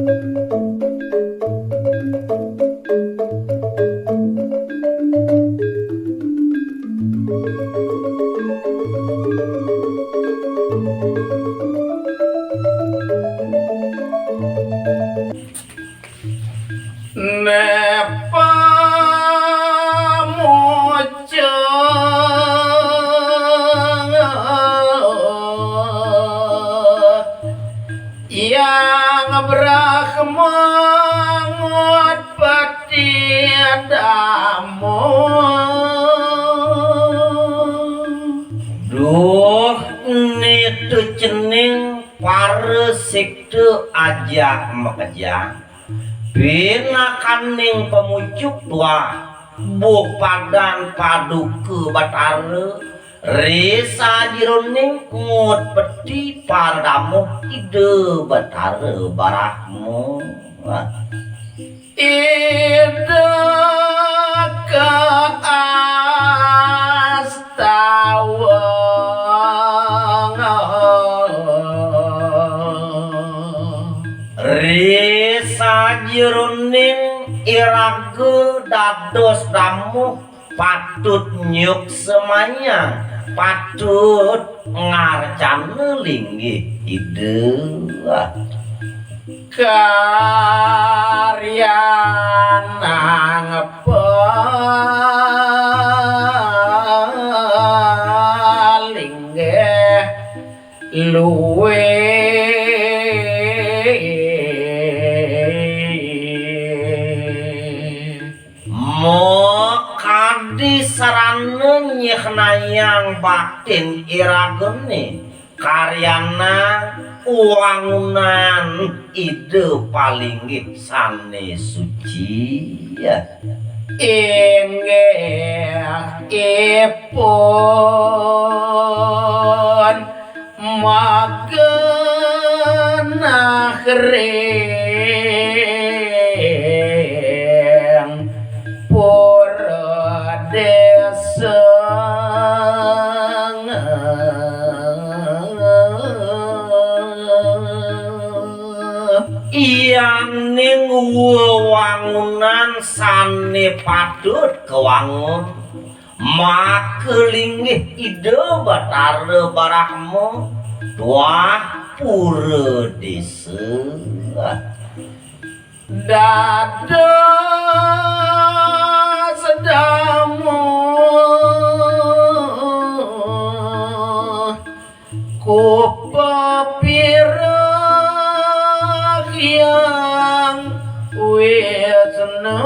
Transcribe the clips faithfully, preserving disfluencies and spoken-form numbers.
Nepa moceng Yang Brahma ngut peti damo. Duh, nitu cening para sikta ajak makejang. Pinakaning pamucuk tuah buh padan paduka Batara, ri sajeroning ngut peti para damuh Ida Batara Brahma. Ida ka astawang. Ri sajeroning iraga dados damuh patut nyuksemayang, patut ngarcana linggih Ida. Karyanang palinggih luwih. Makadi sarana nyihnayang baktin iragane, karyanang wangunan Ida palinggih sane suci. Inggih ipun magenah ring pura desa. Yaning wewangunan sane patut kawangun, maka linggih Ida Batara Brahma tuah pura desa. Dados damuh ku pepira Hyang Wisnu.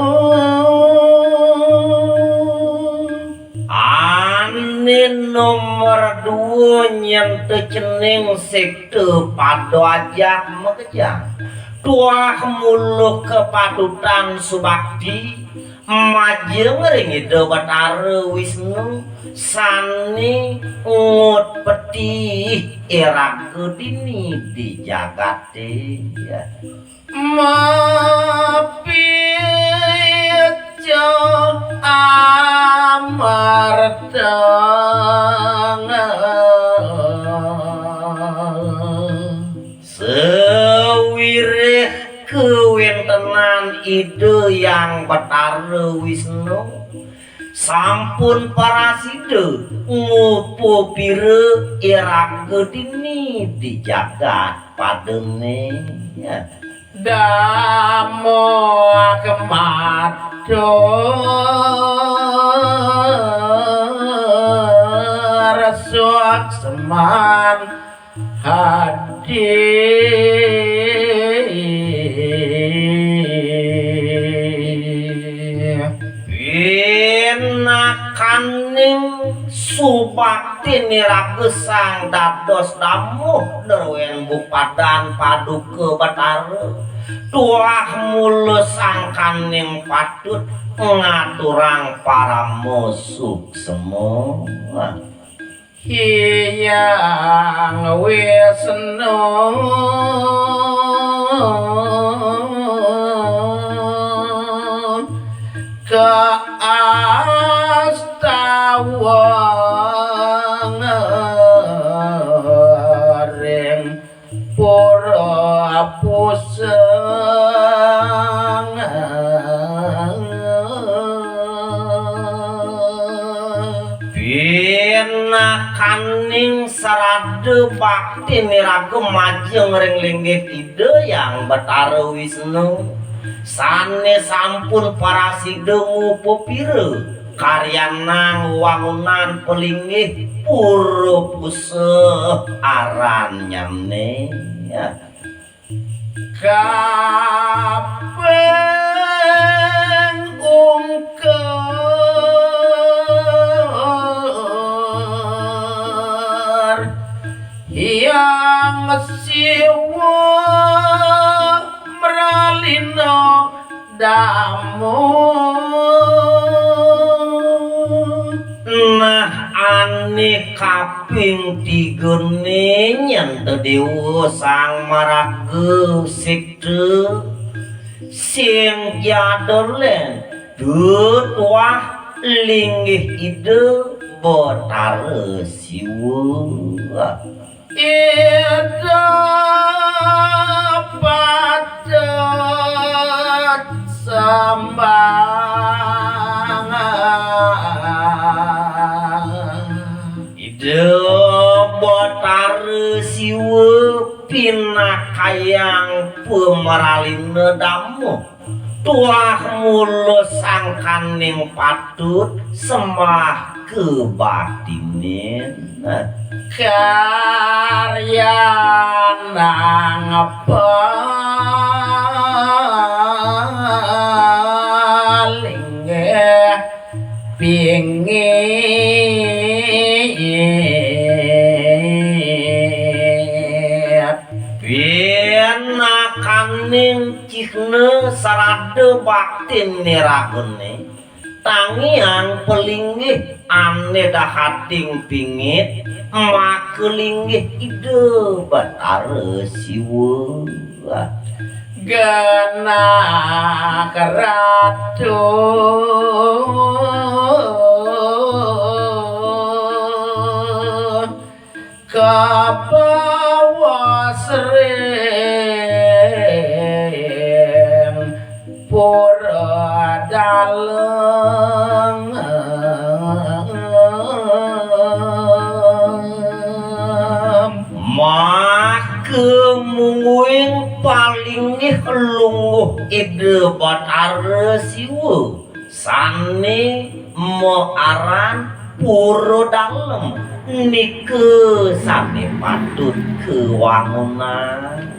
Ane nomor dua nyenta cening sikta pada ajak makejang. Tuah mula kapatutan subakti majeng ring Ida Batara Wisnu sane ngut peti iraga dini di jagate. Mapica amartang. Sawireh kawentenan Ida Hyang Batara Wisnu sampun parasida ngupapira iraga dini di jagat padane. Damo kematur suksman hadi. Pinakaning subaktin iraga sang dados damuh druwing bupadan paduka Batara. Tuah mula sangkaning patut ngaturang parama suksma. Hyang Wisnu kaastawang ring pura pusat. Ida bakti niraga majeng ring linggih Ida Hyang Batara Wisnu, sané sampun parasida ngupapira karyanang wangunan palinggih Pura Pusa arannyané. Kaping ungkur Hyang Siwa mralina damu. Nah, ané kaping tigané nyén ta Déwa Sang Maraga Sikta sing jadolén duduh tuah linggih Ida Batara Siwa. Ida patut sembah. Ida Batara Siwa pinakayang pamralina damu. Tuah mula sangkaning patut sembah kabaktinin. Karyanang palinggih pingit. Pinakaning cihna sarada baktin niragané, tangiang palinggih ané dahating pingit, maka linggih Ida Batara Siwa. Genah Ratu kabawas ring pura dalem. Maka mungguing palinggih lungguh Ida Batara Siwa sané maaran Pura Dalem nika sané patut kawangunan.